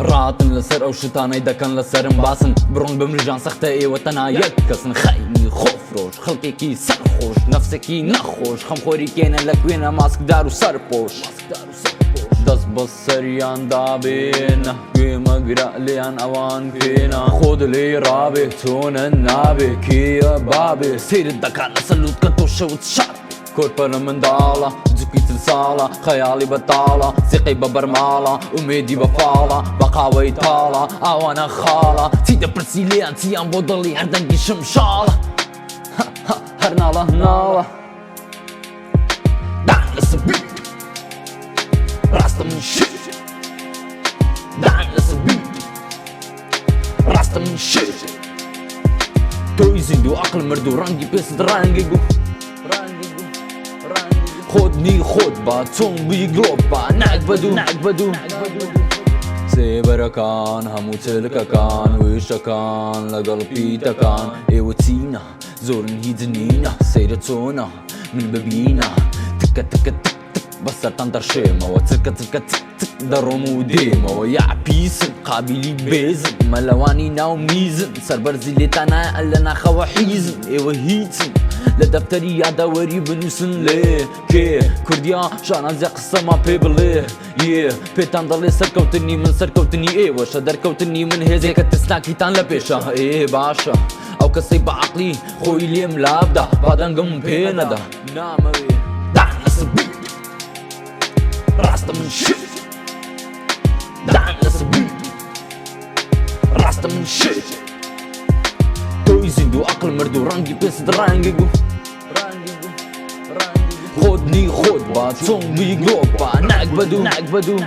ڕاتن لەسەر ئەو شتانەی دەکەن لەسەرم باسن بڕۆن بمرژان سەختە ئێوە تەنها یەک کەسن خاینی خۆفرۆش خەڵکێکی سەرخۆش نەفسێکی نەخۆش خەمخۆری کێنە لە کوێنە ماسکدار و سەرپۆش دەست بەسەریان دابێنە گوێ مەگرە لێیان ئەوان کێنە خۆت لێی ڕابێ چۆنە نابێ کێیە بابێ سەیرت دەکات لەسەر لوتکە تۆ شەوت شاد کۆرپەلە منداڵە جوکی چل ساڵە خەیاڵی بەتاڵە سیقەی بە بەرماڵە ئومێدی بە فاڵە بە قاوەی تاڵە ئاوانە خاڵە چی دەپرسی لێیان چیان بۆ دڵی هەر دەنگی شمشاڵە هەر ناڵە ناڵە دان لەسەر بیت ڕاستە من شت دان لەسەر بیت ڕاستە من شت تۆی زیندوو عەقڵ مردوو ڕەنگی پێست ڕەنگی گوو خۆت نی خۆت با چۆن بووی گڵۆپ با ناک بەدوو ناک بەدوو سێبەرەکان هەموو چلکەکان وشەکان لەگەڵ پیتەکان ئێوە چینە زۆرن هیچ نینە سەیرە چۆنە من ببینە تکە تکە تک تک بەسەرتان دەڕشێمەوە چرکە چرکە چک چک دەڕۆم و دێمەوە یا پیسن قابیلی بێزن مەلەوانی ناو میزن سەربەرزی لێتان نایە لە ناخەوە حیزن ئێوە هیچن لە دەفتەری یادەوەری بنووسن لێ کێ کوردیا شانازیە قسەمان پێ بڵێ یێ پێتان دەڵێ سەرکەوتنی من سەرکەوتنی ئێوەشە دەرکەوتنی من هێزێکە ترسناکیتان لە پێشە ئێ باشە ئەو کەسەی بە عەقڵی خۆی لێم لابدا با دەنگم پێ نەدا نامەوێ دان لەسەر بیت ڕاستە من شت دان لەسەر بیت ڕاستە من شت تۆی زیندوو عەقڵ مردوو ڕەنگی پێست ڕەنگی گوو خۆت نی خۆت با چۆن بووی گڵۆپ با ناک بەدوو ناک بەدوو.